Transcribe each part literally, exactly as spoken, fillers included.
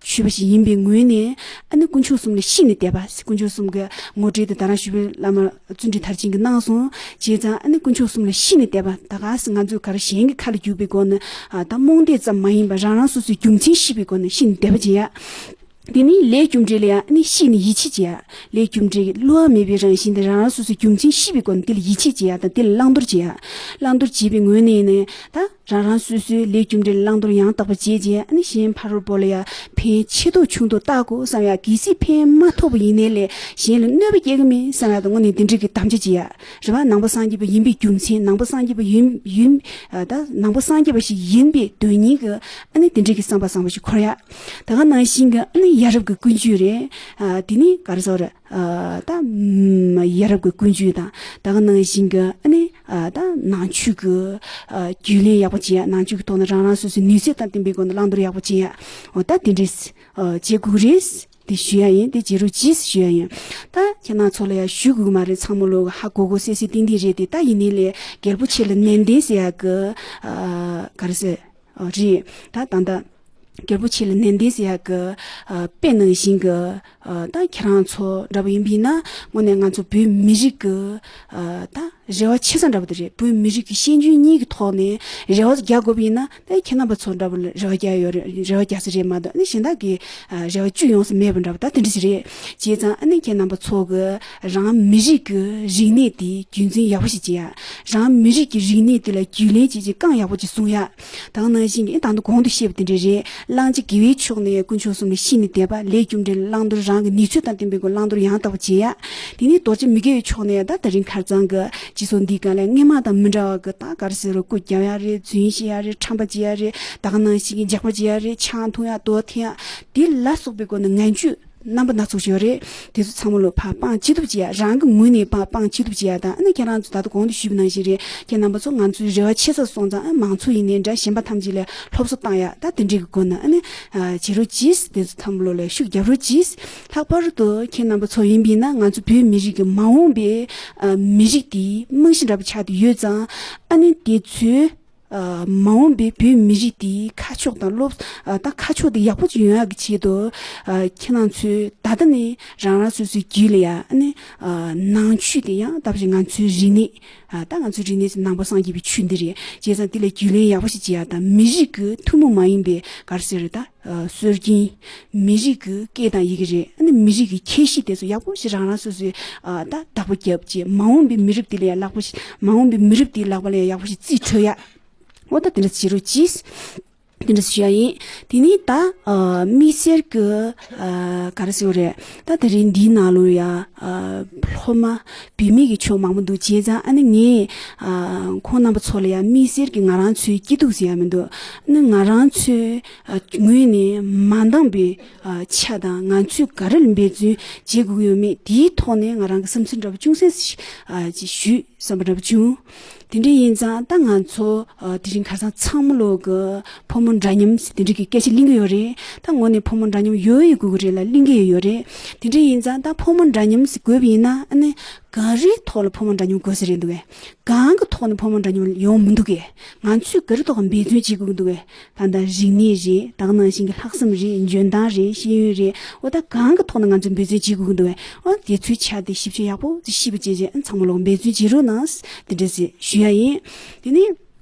ཞུས་པ་ཞིག་ཡིན་པའི་ངོས་ནས། ཨ་ནི་དཀོན་མཆོག་གསུམ་ལ་གཤེགས་ནས་བསྡད་པ། དཀོན་མཆོག་གསུམ་གྱི་ངོ་སྤྲོད་དེ་ད་རང་ཞུ་བའི་བླ་མ་བརྩོན་འགྲུས་མཐར་ཕྱིན་གྱིས་གནང་སོང་། བྱས་ཙང་ཨ་ནི་དཀོན་མཆོག་གསུམ་ལ་གཤེགས་ནས་བསྡད་པ། ད་ག་སེ་ང་ཚོས་ག་རེ་གཞན་གྱི་ཁ་ལ་རྒྱུག་པའི་སྒོ་ནས། ཨ། ད་རྨོངས་དད་ཙམ་མ་ཡིན་པར་རང་རང་སོ་སོའི་རྒྱུ་མཚན་ཤེས་པའི་སྒོ་ནས་གཤེགས་ནས་བསྡད་པ་བྱེད་ཡ། དེ་ནས་ལས་རྒྱུ་འབྲས་ལ་ཡང་ཨ་ནི་གཤེགས་ནས་ཡིད་ཆེས་བྱེད་ཡ། ལས་རྒྱུ་འབྲས་ཀྱི་བསླུ་བ་མེད་པའི་རང་བཞིན་དེ་རང་རང་སོ་སོའི་རྒྱུ་མཚན་ཤེས་པའི་སྒོ་ནས་དེ་ལ་ཡིད་ཆེས་བྱེད་ཡ་དང་། དེ་ལ་བླང་དོར་བྱེད་ཡ། བླང་དོར་བྱེད་པའི་ངོས་ནས་ནི་ད་རང་རང་སོ་སོའི་ལས་རྒྱུ་འབྲས་ལ་བླང་དོར་ཡང་དག་པ་བྱེད་བྱེད། ཨ་ནི་གཞན་ཕ་རོལ་པོ་ལ་ཡང་ཕན་ཆེ་མདོག་ཆུང་མདོག་བལྟ་དགོས་བསམ་ཡ། གལ་སྲིད་ཕན་མ་ཐོགས་པ་ཡིན་ནའི་ལས་གཞན་ལ་གནོད་པ་སྐྱེལ་གི་མིན་བསམ་ཡ་དང་། དངོས་གནས་དེ་འདྲ་གི་དམ་བཅའ་བྱེད་ཡ། རེད་བ། ནང་པ་སངས་རྒྱས་པ་ཡིན་པའི་རྒྱུ་མཚན། ནང་པ་སངས་རྒྱས་པ་ཡིན་ཡིན། ཨ། ད་ནང་པ་སངས་རྒྱས་པ་ཞིག་ཡིན་པའི་དོན་སྙིང་གི་ཨ་ནི་དེ་འདྲ་གི་བསམ་པ་བཟང་པོ་ཞིག་འཁོར་ཡ། ད་ག་ནང་བཞིན་གྱི་ཨ་ནི་ཡ་རབས་ཀྱི་ཀུན་སྤྱོད་རེད། ཨ། དེ་ནི་ག་རེ་ཟེར། ཨ། ད་ཡ་རབས་ཀྱི་ཀུན་སྤྱོད་དང་། ད་ག་ནང་བཞིན་གྱི་ཨ་ནི། ཨ། ད་ནང་ཆོས་ཀྱི། ཨ། རྒྱུས་ལེན་ཡག་པོ་བྱེད་ཡ། ནང་ཆོས་ཀྱི་ཐོག་ནས་རང་རང་སོ་སོའི་ནུས་ཚད་དང་ལྡན་པའི་སྒོ་ནས་བླང་དོར་ཡག་པོ་བྱེད་ཡ། འོ། ད་དེ་འདྲས། ཨ། བྱེད་དགོས་རེད། དེ་ཞུ་ཡ་ཡིན། དེ་བྱེད་རོགས་གྱིས་ཞུ་ཡ་ཡིན། ད་ཁྱེད་རང་ཚོ་ལ་ཡ་ཞུ་དགོས་མ་རེད། ཚང་མ་ལོ་ཧ་གོ་གོ་གསལ་གསལ་ཏིང་ཏིང་རེད་དེ། ད་ཡིན་ནའི་ལས་རྒྱལ་པོ་ཆེ་ལ་ནན་ཏན་ཟེར་ཡ་གི། ཨ། ག་རེ་ཟེར། ཨ། རེད། ད་ད་ལྟ་རྒྱལ་པོ་ཆེ་ལ་ནན་ཏན་ཟེར་ཡ་གི། ཨ། དཔེ་ནང་བཞིན་གི། ཨ། ད་ཁྱེད་རང་ཚོ་འདྲ་པོ་ཡིན་པ་ཡིན་ན། དངོས་གནས་ང་ཚོ་བོད་མི་རིགས་ཀྱི། ཨ། ད་རེ་བ་ཆེ་ས་འདྲ་པོ་དེ་རེད། བོད་མི་རིགས་ཀྱི་ཤེས་འཇོན་གཉིས་ཀྱི་ཐོག་ནས་རེ་བ་རྒྱག་དགོས་པ་ཡིན་ན། ད་ཁྱེད་རྣམ་པ་ཚོ་འདྲ་པོ་ལ་རེ་བ་རྒྱག་ཡོད་རེད། རེ་བ་རྒྱག་ས་རེད་མ་གཏོགས། ཨ་ནི་གཞན་དག་གི། ཨ། རེ་བ་བཅོལ་ཡོང་ས་མེད་པ་འདྲ་པོ་ད་དེ་འདྲ་ཞིག་རེད། བྱས་ཙང་ཨ་ནི་ཁྱེད་རྣམ་པ་ཚོ་གི་རང་མི་རིགས་ཀྱི་རིག་གནས་དེ་རྒྱུན་འཛིན་ཡག་པོ་ཞིག་བྱེད་ཡ། རང་མི་རིགས་ཀྱི་རིག་གནས་དེ་ལ་རྒྱུས་ལོན་བྱེད་ཅིག་རྐང་ཡག་པོ་ཅིག་བཟུང་ཡ། ད་ག་ནང་བཞིན་གྱི་ད་ལྟ་གོང་དུ་བཤད་པ་དེ་འདྲ་རེད། བླང་བྱ་དགེ་བའི་ཕྱོགས་ནས་དཀོན་མཆོག་གསུམ་ལ་གཤེགས་ནས་བསྡད་པ། ལས་རྒྱུ་འབྲས་ལ་བླང་དོར་རང་གི་ནུས་ཚོད་དང་ལྡན་པའི་སྒོ་བླང་དོར་ཡང་དག་པ་བྱེད་ཡ། དེ་ནས་རྡོ་རྗེ་མི་དགེ་བའི་ཕྱོགས་ནས་ད་དེ་རིང་ཁ་སང་གི་སྤྱི་ཚོགས་འདིའི་སྒང་ལ་སྔོན་མ་དང་མི་འདྲ་བ་གི། ད་ག་རེ་ཟེར་རོ། སྐུ་རྒྱབ་ཡ་རེད། རྫུན་བཤད་ཡ་རེད། ཁྲམ་པ་བྱེད་ཡ་རེད། ད་ག་ནང་བཞིན་གྱི་ཇག་པ་བྱེད་ཡ་རེད། ཆང་འཐུང་ཡ། དུག་འཐེན་ཡ། དེ་ལ་སོགས་པའི་སྒོ་ནས་ངན་སྤྱོད་རྣམ་པ་སྣ་ཚོགས་ཤིག་ཡོད་རེད། དེ་ཚོ་ཚང་མ་ལོ་ཕར་སྤང་ཅི་ཐུབ་བྱེད་ཡ། རང་གི་ངོས་ནས་ཕར་སྤང་ཅི་ཐུབ་བྱེད་ཡ་དང་། ཨ་ནི་ཁྱེད་རང་ཚོ་ད་ལྟ་གོང་དུ་ཞུས་པ་ནང་བཞིན་རེད། ཁྱེད་རྣམ་པ་ཚོ་ང་ཚོའི་རེ་བ་ཆེ་ས་སོང་ཙང་། ཨ། མང་ཚོགས་ཡིན་ནའི་འདྲ། གཞན་པ་ཐམས་ཅད་ལ་སློབ་གསོ་བཏང་ཡ། ད་དེ་འདྲའི་གི་སྒོ་ནས་ཨ་ནི། ཨ། བྱེད་རོགས་གྱིས། དེ་ཚོ་ཚང་མ་ལོ་ལ་ཤུགས་རྒྱབ་རོགས་གྱིས། ལྷག་པར་དུ་ཁྱེད་རྣམ་པ་ཚོ་ཡིན་པ་ཡིན་ན། ང་ཚོ་བོད་མི་རིགས་ཀྱི་མ་འོངས་པའི། ཨ། མི་རིགས་དེའི་རྨང་གཞི་འདྲ་པོ་ཆགས་བསྡད་ཡོད་ཙང་། ཨ་ནི་དེ་ཚོའི། ཨ། མ་འོངས་པའི་བོད་མི་རིགས་དེའི་ཁ་ཕྱོགས་དང་སློབ། ཨ། ད་ཁ་ཕྱོགས་དེ་ཡག་པོ་ཅིག་ཡོང་ཡག་གི་ཆེད་དུ། ཨ། ཁྱེད་རང་ཚོས་ད་ལྟ་ནས་རང་རང་སོ་སོའི་རྒྱུད་ལ་ཡ། ཨ་ནི། ཨ། ནང་ཆོས་དེ་ཡང་ད་བཞིན་ང་ཚོའི་རིག་གནས། ཨ། ད་ང་ཚོའི་རིག་གནས་ནང་པ་སངས་རྒྱས་པའི་ཆོས་འདི་རེད། བྱས་ཙང་དེ་ལ་རྒྱུས་ལོན་ཡག་པོ་ཞིག་བྱེད་ཡ་དང་། མི་རིགས་ཀྱི་ཐུན་མོང་མ་ཡིན་པའི་ག་རེ་ཟེར་རེད། ད། ཨ། སྲོལ་རྒྱུན། མི་རིགས་ཀྱི་སྐད་དང་ཡི་གེ་རེད། ཨ་ནི་མི་རིགས་ཀྱི་ཁྱད་གཤིས་དེ་ཚོ་ཡག་པོ་ཞིག་རང་རང་སོ་སོས། ཨ། ད་བདག་པོ་རྒྱབ་བྱས། མ་འོངས་པའི་མི་རབས་དེ་ལ་ཡང་ལག་པ་ཞིག་མ་འོངས་པའི་མི་རབས་དེའི་ལག་པ་ལ་ཡང་ཡག་པོ་ཞིག་རྩིས་སྤྲོད་ཡ། འོ། ད་དེ་འདྲ་བྱེད་རོགས་གྱིས། དེ་འདྲ་ཞུ་ཡ་ཡིན། དེ་ནས་ད། ཨ། དམིགས་བསལ་གྱི། ཨ། ག་རེ་ཟེར་དགོས་རེད། ད་དེ་རིང་འདིའི་ནང་ལོ་ཡ། ཨ། སློབ་མ་བུད་མེད་ཀྱི་ཕྱོགས་མང་པོ་འདུག། བྱས་ཙང་ཨ་ནི་ངས། ཨ། ཁོང་རྣམ་པ་ཚོ་ལ་ཡ་དམིགས་བསལ་གྱི་ང་རང་ཚོའི་སྐྱིད་སྡུག་ཟེར་ཡ་མི་འདུག། ཨ་ནི་ང་རང་ཚོའི། ཨ། ངོས་ནས་མ་འདང་བའི། ཨ། ཆ་དང་། ང་ཚོས་ག་རེ་ལ་འབད་བརྩོན་བྱེད་དགོས་ཀྱི་ཡོད་མེད། དེའི་ཐོག་ནས་ང་རང་གི་བསམ་ཚུལ་འདྲ་པོ་ཅུང་ཟད། ཨ། ཅིག་ཞུས་བསམ་པ་འདྲ་པོ་བྱུང་། དེ་འདྲ་ཡིན་ཙང་ད་ང་ཚོ། ཨ། དེ་རིང་ཁ་སང་ཚང་མ་ལོ་གི་ཕོ་མོ་འདྲ་མཉམ་ཟེར་དེ་འདྲ་གི་སྐད་ཆ་གླེང་གི་ཡོད་རེད། ད་དངོས་གནས་ཕོ་མོ་འདྲ་མཉམ་ཡོད་ཡོད་དགོས་ཀྱི་རེད་ལ། གླེང་གི་ཡོད་རེད། དེ་འདྲ་ཡིན་ཙང་ད་ཕོ་མོ་འདྲ་མཉམ་ཟེར་དགོས་པ་ཡིན་ན། ཨ་ནི་ག་རེའི་ཐོག་ལ་ཕོ་མོ་འདྲ་མཉམ་དགོས་ས་རེད་འདུག་གས། གང་གི་ཐོག་ནས་ཕོ་མོ་འདྲ་མཉམ་ཡོང་མི་འདུག་གས། ང་ཚོས་ག་རེ་ཐོག་འབད་བརྩོན་བྱེད་དགོས་ཀྱི་འདུག་གས། ད་ལྟ་རིག་གནས་རེད། ད་ག་ནང་བཞིན་གྱི་ལྷག་བསམ་རེད། འཇོན་ཐང་རེད། ཤེས་ཡོན་རེད། འོ། ད་གང་གི་ཐོག་ནས་ང་ཚོས་འབད་བརྩོན་བྱེད་དགོས་ཀྱི་འདུག་གས། འོ། དེ་ཚོའི་ཆ་དེ་ཞིབ་ཆ་ཡག་པོ་ཅིག་ཤེས་པ་བྱས་བྱས། ཨ། ཚང་མ་ལོག་འབད་བརྩོན་བྱེད་རོགས་གནང་། དེ་འདྲ་ཞིག་ཞུ་ཡ་ཡིན། དེ་ནས་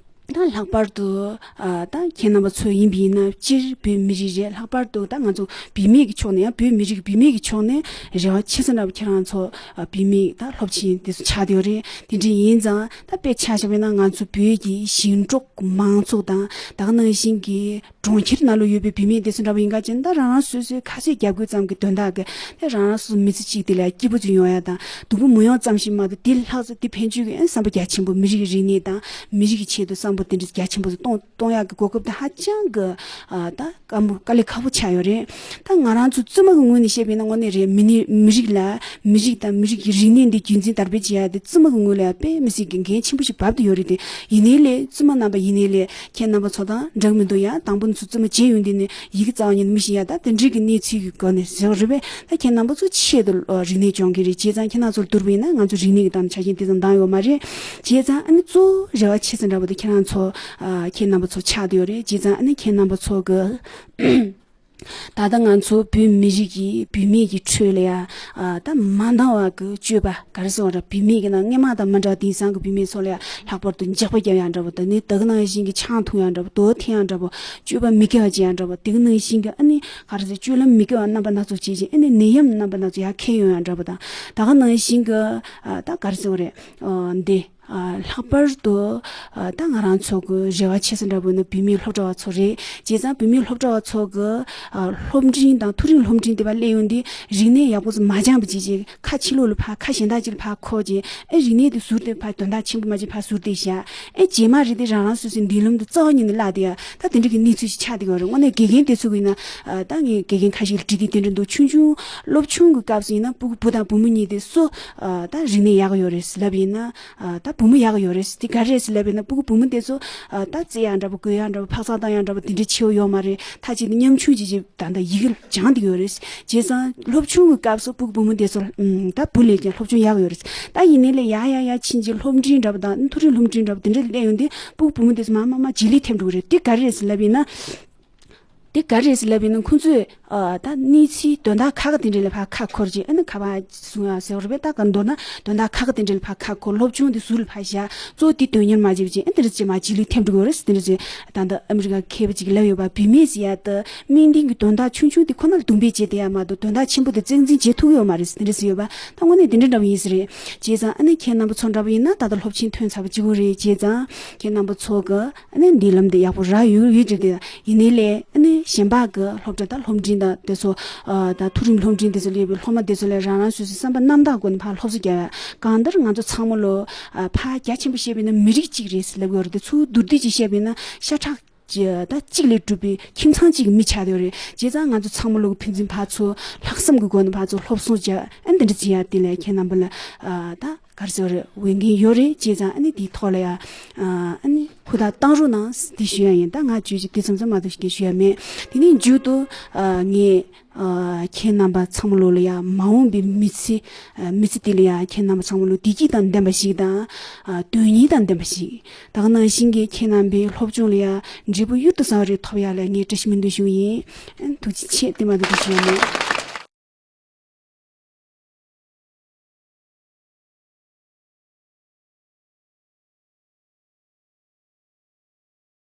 ད་ལྷག་པར་དུ། ཨ། ད་ཁྱེད་རྣམ་པ་ཚོ་ཡིན་པ་ཡིན་ན། སྤྱིར་བོད་མི་རིགས་རེད། ལྷག་པར་དུ་ད་ང་ཚོ་བུད་མེད་ཀྱི་ཕྱོགས་ནས་ཡང་། བོད་མི་རིགས་བུད་མེད་ཀྱི་ཕྱོགས་ནས་རེ་བ་ཆེ་ས་འདྲ་པོ། ཁྱེད་རང་ཚོ། ཨ། བུད་མེད་ད་སློབ་ཆེན་དེ་ཚོ་ཆགས་བསྡད་ཡོད་རེད། དེ་འདྲ་ཡིན་ཙང་ད་དཔེ་ཆ་བཞག་པ་ཡིན་ན། ང་ཚོ་བོད་ཀྱི་ཞིང་འབྲོག་མང་ཚོགས་དང་། ད་ག་ནང་བཞིན་གྱི་གྲོང་ཁྱེར་ནང་ལ་ཡོད་པའི་བུད་མེད་དེ་ཚོ་འདྲ་པོ་ཡིན་ག་ཅིག་ན། ད་རང་རང་སོ་སོའི་ཁ་ཟས་རྒྱབ་དགོས་ཙམ་གྱི་དོན་དག་གིས། དེ་རང་རང་སོ་སོ་མི་ཚེ་གཅིག་དེ་ལ་སྐྱིད་པོ་ཅིག་ཡོང་ཡ་དང་། སྡུག་པོ་མི་ཡོང་ཙམ་ཞིག་མ་གཏོགས། དེ་ལྷག་ཙམ་དེ་ཕན་ཆོད་ཀྱི། ཨ། བསམ་པ་རྒྱ་ཆེན་པོ། མི་རིགས་ཀྱི་རིག་གནས་དང་མི་རིགས་ཀྱི་ཆེད་དུ་བསམ་པ་དེ་འདྲ་རྒྱ་ཆེན་པོ་ཞིག་གཏོང་གཏོང་ཡག་གི་གོ་སྐབས་དེ་ཧ་ཅང་གི། ཨ། ད་དཀའ་མོ། དཀའ་ལས་ཁག་པོ་ཆགས་ཡོད་རེད། ད་ང་རང་ཚོ་བཙུན་མ་གི་ངོས་ནས་བཤད་པ་ཡིན་ན། དངོས་གནས་རེད། མི་ནི་མི་རིགས་ལ། མི་རིགས་དང་མི་རིགས་ཀྱི་རིག་གནས་འདི་རྒྱུན་འཛིན་དར་སྤེལ་བྱེད་ཡ་དེ་བཙུན་མ་གི་ངོས་ལ་ཡ་དཔེ་མི་སྲིད་ཀྱི་འགན་ཆེན་པོ་ཞིག་བབས་བསྡད་ཡོད་རེད་དེ། ཡིན་ནའི་ལས་བཙུན་མ་རྣམ་པ་ཡིན་ནའི་ལས། ཁྱེད་རྣམ་པ་ཚོ་དང་འདྲ་གི་མི་འདུག་ཡ། དང་པོ་ནས་ཚུར་བཙུན་མ་བྱས་ཡོང་དུས་ནས་ཡི་གེ་རྩ་བ་ཉིད་ནས་མི་ཤེས་ཡ། ད་དེ་འདྲའི་གི་གནས་ཚུལ་གྱི་སྒོ་ནས་ཟེར་བ་རེད་པས། ད་ཁྱེད་རྣམ་པ་ཚོ་ཆེད་དུ། ཨ། རིག་གནས་སྦྱོང་མཁན་རེད། བྱས་ཙང་ཁྱེད་རྣམ་ཚོར་བསྡུར་བ་ཡིན་ན། ང་ཚོ་རིག་གནས་ཀྱི་སྟེང་ནས་ཆ་རྐྱེན་དེ་ཙམ་འདང་ཡོད་མ་རེད། བྱས་ཙང་ཨ་ནི་གཙོ་བོ་རེ་བ་ཆེ་ས་འདྲ་པོ་དེ་ཁྱེད་རང་ཚོ། ཨ། ཁྱེད་རྣམ་པ་ཚོ་ཆགས་བསྡད་ཡོད་རེད། བྱས་ཙང་ཨ་ནི་ཁྱེད་རྣམ་པ་ཚོ་གི། ད་ལྟ་ང་ཚོ་བོད་མི་རིགས་ཀྱི་བུད་མེད་ཀྱི་ཁྲོད་ལ་ཡ། ཨ། ད་མ་འདང་བ་གི་སྤྱོད་པ་ག་རེ་ཟེར་བ་ར། བུད་མེད་ཀྱི་ནང་སྔོན་མ་དང་མ་འདྲ་དེང་སང་གི་བུད་མེད་ཚོ་ལ་ཡ་ལྷག་པར་དུ་འཇག་པ་རྒྱབ་ཡ་འདྲ་པོ། ད་ནི་ད་ག་ནང་བཞིན་གྱི་ཆང་འཐུང་ཡ་འདྲ་པོ། དུག་འཐེན་ཡ་འདྲ་པོ། སྤྱོད་པ་མི་དགེ་བ་བྱེད་ཡ་འདྲ་པོ། དེ་ག་ནང་བཞིན་གྱི་ཨ་ནི་ག་རེ་ཟེར། སྤྱོད་ལམ་མི་དགེ་བ་རྣམ་པ་སྣ་ཚོགས་བྱེད་ཅིང་། ཨ་ནི་ནད་ཡམས་རྣམ་པ་སྣ་ཚོགས་ཡར་འཁྱེར་ཡོང་ཡ་འདྲ་པོ་དང་། ད་ག་ནང་བཞིན་གྱི། ཨ། ད་ག་རེ་ཟེར་བ་རེད། ཨ། འདི། ཨ། ལྷག་པར་དུ། ཨ། ད་ང་རང་ཚོ་གི་རེ་བ་ཆེ་ས་འདྲ་པོ་ནི་བུད་མེད་སློབ་གྲྭ་བ་ཚོ་རེད། བྱས་ཙང་བུད་མེད་སློབ་གྲྭ་བ་ཚོ་གི། ཨ། སློབ་འབྲིང་དང་མཐོ་རིམ་སློབ་འབྲིང་དེ་བ་སླེབས་ཡོང་དུས་རིག་གནས་ཡག་པོ་ཙམ་མ་སྦྱངས་པ་བྱས་རྗེས་ཁ་ཕྱི་ལོགས་ལ་ཕར་ཁ་གཞན་དག་ཅིག་ལ་ཕར་འཁོར་རྗེས། ཨེ། རིག་གནས་དེ་ཟུར་དེ་ཕར་དོན་དག་ཆེན་པོ་མ་བྱས་ཕར་ཟུར་དེ་བཞག་ཨེ། རྗེས་མ་རེད་དེ་རང་རང་སོ་སོའི་མདུན་ལམ་དུ་རྩ་བ་ཉིད་ནས་བརླག་དེ་ཡ། ད་དེ་འདྲ་གི་གནས་ཚུལ་ཞིག་ཆགས་བསྡད་ཡོད་རེད། དངོས་གནས་དགེ་རྒན་དེ་ཚོ་གི་ཡིན་ན། ཨ། ད་ངས་དགེ་རྒན་ཁ་ཤས་ལ་དྲི་དུས་དེ་འདྲ་འདུག་ཆུང་ཆུང་སློབ་ཆུང་གི་སྐབས་སུ་ཡིན་ན་སྤུ་གུ་བུ་དང་བུ་མོ་གཉིས་དེ་སུ། ཨ། ད་རིག་གནས་ཡག་ཡོད་རེད་ཟེར་ལབ་ཡིན་ན། ཨ། ད་བུ་མོ་ཡག་ཡོད་རེད་ཟེར། དེ་ག་རེ་རེད་ཟེར་ལབ་ཡིན་ན། སྤུ་གུ་བུ་མོ་དེ་ཚོ། ཨ། ད་རྩེ་ཡག་འདྲ་པོ། རྒོད་ཡག་འདྲ་པོ། འཕག་འཚག་བཏང་ཡག་འདྲ་པོ་དེ་འདྲ་ཆེ་བོ་ཡོད་མ་རེད། ཐ་ཆད་དེ་ཉམ་ཆུང་ཅིག་ཅིག་ད་ལྟ་ཡི་གེ་སྦྱང་བསྡད་ཡོད་རེད། བྱས་ཙང་སློབ་ཆུང་གི་སྐབས་སུ་སྤུ་གུ་བུ་མོ་དེ་ཚོ། ཨམ། ད་བུ་ལས་ཀྱང་སློབ་སྦྱོང་ཡག་ཡོད་རེད། ད་ཡིན་ནའི་ལས་ཡར་ཡར་ཡར་ཕྱིན་རྗེས་སློབ་འབྲིང་འདྲ་པོ་དང་མཐོ་རིམ་སློབ་འབྲིང་འདྲ་པོ་དེ་འདྲ་སླེབས་ཡོང་དུས་སྤུ་གུ་བུ་མོ་དེ་ཚོ་མར་མར་མར་རྗེས་ལུས་ཐེབས་འགྲོ་གི་རེད། དེ་ག་རེ་རེད་ཟེར་ལབ་ཡིན་ན། དེ་ག་རེ་རེད་ཟེར་ལབ་ཡིན་ན། ཁོང་ཚོས། ཨ། ད་གནས་ཚུལ་དོན་དག་ཁག་ཁག་དེ་འདྲ་ལ་ཕར་ཁ་འཁོར་རྗེས། ཨ་ནི་ཁ་པར་བཟུང་ཡག་ཟེར་བ་རེད་པས། ད་ག་མདོར་ན་དོན་དག་ཁག་ཁག་དེ་འདྲ་ལ་ཕར་ཁ་འཁོར། སློབ་སྦྱོང་དེ་ཟུར་ལ་ཕར་བཞག་གཙོ་བོ་དེ་དོན་གཉེར་མ་བྱས་པ་བྱས། ཨ། དེ་འདྲ་བྱས་མར་རྗེས་ལུས་ཐེབས་འགྲོ་གི་ཡོད་རེད་ཟེར། དེ་འདྲ་བྱས་ད་ལྟ་ཨ་མི་རི་ཀ་མཁས་པ་ཅིག་གིས་ལབ་ཡོད་པ། བུད་མེད་ཟེར་ཡག་དེ་སྨིན་གཏིང་གི་དོན་དག་ཆུང་ཆུང་དེ་ཁོ་ན་ལ་དུམ་བེ་བྱས་བསྡད་ཡག་མ་གཏོགས་དོན་དག་ཆེན་པོ་དེ་གཙང་འཛིན་བྱེད་ཐུབ་ཀྱི་ཡོད་མ་རེད་ཟེར། དེ་འདྲ་ཟེར་ཡོད་པ། ད་དངོས་གནས་དེ་འདྲ་འདྲ་པོ་ཡིན་ས་རེད། བྱས་ཙང་ཨ་ནི་ཁྱེད་རྣམ་པ་ཚོ་འདྲ་པོ་ཡིན་ན། ད་ལྟ་སློབ་ཆེན་ཐོན་ཚར་བ་གཅིག་པོ་རེད། བྱས་ཙང་ཁྱེད་རྣམ་པ་ཚོ་གི་ཨ་ནི་འདི་ལམ་འདི་ཡག་པོ་རག་ཡོད་ཡོད་ཀྱི་རེད། ཡིན་ནའི་ལས་ཨ་ནི་གཞན་པ་གི་སློབ་གྲྭ་དང་སློབ་འབྲིང་དང་དེ་ཚོ། ཨ། ད་མཐོ་རིམ་སློབ་འབྲིང་དེ་ཚོ་སླེབས་པའི་སློབ་མ་དེ་ཚོ་ལ་རང་རང་སོ་སོའི་བསམ་པ་རྣམ་དག་སྒོ་ནས་ཕར་སློབ་གསོ་རྒྱག་ཡ། གང་ལྟར་ང་ཚོ་ཚང་མ་ལོ། ཨ། ཕར་རྒྱ་ཆེན་པོ་བཤད་པ་ཡིན་ན་མི་རིགས་གཅིག་རེད་ཟེར་ལབ་ཡོད་རེད། དེ་ཚོ་མདོར་བསྡུས་ཅིག་བཤད་པ་ཡིན་ན་ཤ་ཁྲག་ཅི། ད་གཅིག་ལས་གྲུབ་པའི་ཁྱིམ་ཚང་གཅིག་གི་མི་ཆགས་བསྡད་ཡོད་རེད། བྱས་ཙང་ང་ཚོ་ཚང་མ་ལོ་གི་ཕན་ཚུན་ཕར་ཚུར་ལྷག་བསམ་གྱི་སྒོ་ནས་ཕར་ཚུར་སློབ་གསོ་རྒྱག་ཨ། འདི་འདྲ་བྱེད་ཡ་དེ་ལ་ཁྱེད་རྣམ་པ་ལ། ཨ། ད་ག་རེ་ཟེར་རེད། འོས་འགན་ཡོད་རེད། བྱས་ཙང་ཨ་ནི་དེའི་ཐོག་ལ་ཡ། ཨ། ཨ་ནི་ཧུར་ཐག་བཏང་རོགས་གནང་ཟེར་དེ་ཞུ་ཡ་ཡིན། ད་ང་བརྗོད་གཞི་དེ་ཙམ་ཙམ་མ་གཏོགས་ཞིག་ཞུ་ཡ་མེད། དེ་ནས་མཇུག་ཏུ། ཨ། ངས། ཨ། ཁྱེད་རྣམ་པ་ཚང་མ་ལོ་ལ་ཡ་མ་འོངས་པའི་མི་ཚེ། ཨ། མི་ཚེ་འདི་ལ་ཡ་ཁྱེད་རྣམ་པ་ཚང་མ་ལོ་བདེ་སྐྱིད་དང་ལྡན་པ་ཞིག་དང་། ཨ། དོན་སྙིང་དང་ལྡན་པ་ཞིག་ད་ག་ནང་བཞིན་གྱི་ཁྱེད་རྣམ་པའི་སློབ་སྦྱོང་ལ་ཡ་འབྲས་བུ་གཡུར་དུ་ཟ་བ་རེ་ཐོབ་ཡ་ལ་ངས་བཀྲ་ཤིས་སྨོན་འདུན་ཞུ་ཡིན། ཨ། ཐུགས་རྗེ་ཆེ། དེ་མ་གཏོགས་ཞུ་ཡ་མེད།